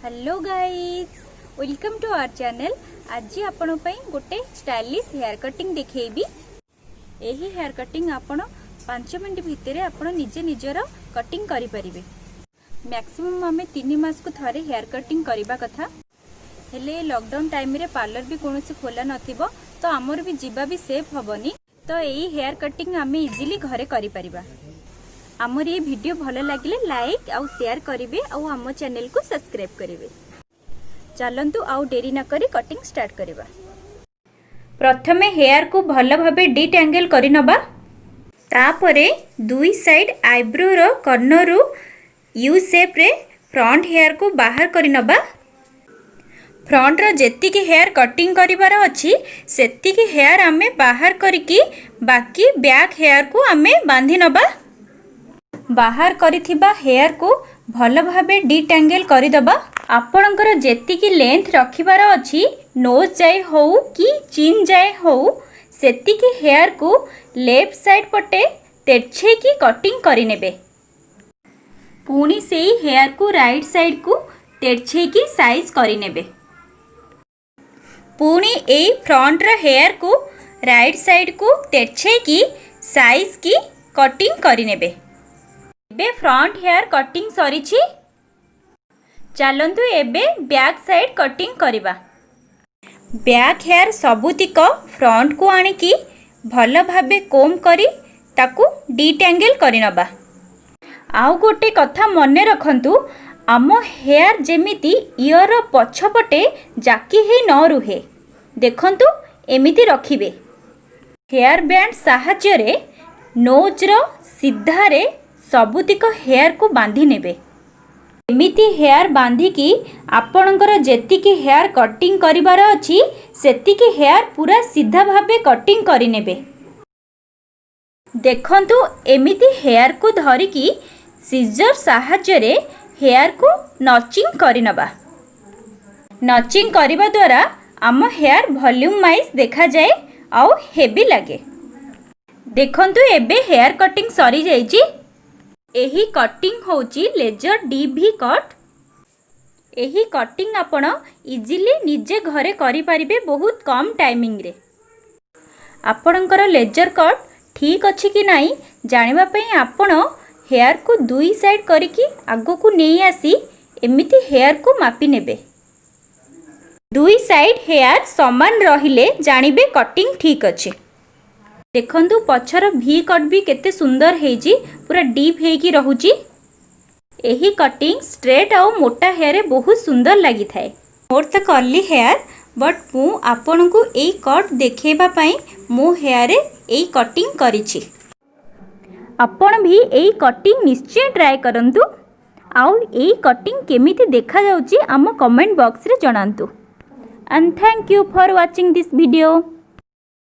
Hello guys, welcome to our channel. ଆଜି ଆପଣଙ୍କ ପାଇଁ ଗୋଟେ ଷ୍ଟାଇଲିଶ ହେୟାର କଟିଂ ଦେଖେଇବି। ଏହି ହେୟାର କଟିଂ ଆପଣ 5 ମିନିଟ୍ ଭିତରେ ଆପଣ ନିଜେ ନିଜର କଟିଂ କରିପାରିବେ। ମ୍ୟାକ୍ସିମମ୍ ଆମେ 3 ମାସକୁ ଥରେ ହେୟାର କଟିଂ କରିବା କଥା। ହେଲେ ଲକଡାଉନ ଟାଇମରେ ପାର୍ଲର ବି କୌଣସି ଖୋଲା ନଥିବ, ତ ଆମର ବି ଯିବା ବି ସେଫ୍ ହବନି। ତ ଏଇ ହେୟାର କଟିଂ ଆମେ ଇଜିଲି ଘରେ କରିପାରିବା। ଆମର ଏଇ ଭିଡିଓ ଭଲ ଲାଗିଲେ ଲାଇକ୍ ଆଉ ସେୟାର କରିବେ ଆଉ ଆମ ଚ୍ୟାନେଲକୁ ସବସ୍କ୍ରାଇବ କରିବେ। ଚାଲନ୍ତୁ, ଆଉ ଡେରି ନ କରି କଟିଂ ଷ୍ଟାର୍ଟ କରିବା। ପ୍ରଥମେ ହେୟାରକୁ ଭଲ ଭାବେ ଡିଟ୍ୟାଙ୍ଗେଲ କରିନେବା। ତାପରେ ଦୁଇ ସାଇଡ୍ ଆଇବ୍ରୋର କର୍ଣ୍ଣରରୁ you ସେପ୍ରେ ଫ୍ରଣ୍ଟ ହେୟାରକୁ ବାହାର କରିନେବା। ଫ୍ରଣ୍ଟର ଯେତିକି ହେୟାର କଟିଂ କରିବାର ଅଛି, ସେତିକି ହେୟାର ଆମେ ବାହାର କରିକି ବାକି ବ୍ୟାକ୍ ହେୟାରକୁ ଆମେ ବାନ୍ଧି ନେବା। ବାହାର କରିଥିବା ହେୟାରକୁ ଭଲ ଭାବେ ଡିଟ୍ୟାଙ୍ଗେଲ କରିଦେବା। ଆପଣଙ୍କର ଯେତିକି ଲେନ୍ଥ ରଖିବାର ଅଛି, ନୋଜ୍ ଯାଏ ହଉ କି ଚିନ୍ ଯାଏ ହଉ, ସେତିକି ହେୟାରକୁ ଲେଫ୍ଟ ସାଇଡ୍ ପଟେ ତେର୍ଛେଇକି କଟିଂ କରିନେବେ। ପୁଣି ସେଇ ହେୟାରକୁ ରାଇଟ୍ ସାଇଡ୍କୁ ତେର୍ଛେଇକି ସାଇଜ୍ କରିନେବେ। ପୁଣି ଏଇ ଫ୍ରଣ୍ଟର ହେୟାରକୁ ରାଇଟ୍ ସାଇଡ୍କୁ ତେର୍ଛେଇକି ସାଇଜ୍ କି କଟିଂ କରିନେବେ। ଏବେ ଫ୍ରଣ୍ଟ ହେୟାର କଟିଂ ସରିଛି। ଚାଲନ୍ତୁ, ଏବେ ବ୍ୟାକ୍ ସାଇଡ୍ କଟିଂ କରିବା। ବ୍ୟାକ୍ ହେୟାର ସବୁତିକ ଫ୍ରଣ୍ଟକୁ ଆଣିକି ଭଲ ଭାବେ କୋମ୍ କରି ତାକୁ ଡିଟ୍ୟାଙ୍ଗେଲ କରିନେବା। ଆଉ ଗୋଟେ କଥା ମନେ ରଖନ୍ତୁ, ଆମ ହେୟାର ଯେମିତି ଇୟରର ପଛପଟେ ଜାକି ହେଇ ନ ରୁହେ। ଦେଖନ୍ତୁ, ଏମିତି ରଖିବେ। ହେୟାର ବ୍ୟାଣ୍ଡ ସାହାଯ୍ୟରେ ନୋଜ୍ର ସିଧାରେ ସବୁତିକ ହେୟାରକୁ ବାନ୍ଧି ନେବେ। ଏମିତି ହେୟାର ବାନ୍ଧିକି ଆପଣଙ୍କର ଯେତିକି ହେୟାର କଟିଂ କରିବାର ଅଛି, ସେତିକି ହେୟାର ପୁରା ସିଧା ଭାବେ କଟିଂ କରିନେବେ। ଦେଖନ୍ତୁ, ଏମିତି ହେୟାରକୁ ଧରିକି ସିଜର ସାହାଯ୍ୟରେ ହେୟାରକୁ ନଚିଂ କରିନେବା। ନଚିଂ କରିବା ଦ୍ୱାରା ଆମ ହେୟାର ଭଲ୍ୟୁମାଇଜ୍ ଦେଖାଯାଏ ଆଉ ହେଭି ଲାଗେ। ଦେଖନ୍ତୁ, ଏବେ ହେୟାର କଟିଂ ସରିଯାଇଛି। ଏହି କଟିଂ ହେଉଛି ଲେଜର ଡି ଭି କଟ୍। ଏହି କଟିଂ ଆପଣ ଇଜିଲି ନିଜେ ଘରେ କରିପାରିବେ ବହୁତ କମ୍ ଟାଇମିଂରେ। ଆପଣଙ୍କର ଲେଜର କଟ୍ ଠିକ୍ ଅଛି କି ନାହିଁ ଜାଣିବା ପାଇଁ ଆପଣ ହେୟାରକୁ ଦୁଇ ସାଇଡ୍ କରିକି ଆଗକୁ ନେଇ ଆସି ଏମିତି ହେୟାରକୁ ମାପି ନେବେ। ଦୁଇ ସାଇଡ୍ ହେୟାର ସମାନ ରହିଲେ ଜାଣିବେ କଟିଂ ଠିକ୍ ଅଛି। ଦେଖନ୍ତୁ, ପଛର ଭି କଟ୍ ବି କେତେ ସୁନ୍ଦର ହେଇଛି, ପୁରା ଡିପ୍ ହେଇକି ରହୁଛି। ଏହି କଟିଂ ଷ୍ଟ୍ରେଟ୍ ଆଉ ମୋଟା ହେୟାରରେ ବହୁତ ସୁନ୍ଦର ଲାଗିଥାଏ। ମୋର ତ କର୍ଲି ହେୟାର, ବଟ୍ ମୁଁ ଆପଣଙ୍କୁ ଏଇ କଟ୍ ଦେଖେଇବା ପାଇଁ ମୋ ହେୟାରରେ ଏଇ କଟିଂ କରିଛି। ଆପଣ ବି ଏଇ କଟିଂ ନିଶ୍ଚୟ ଟ୍ରାଏ କରନ୍ତୁ ଆଉ ଏଇ କଟିଂ କେମିତି ଦେଖାଯାଉଛି, ଆମ କମେଣ୍ଟ ବକ୍ସରେ ଜଣାନ୍ତୁ। And thank you for watching this video.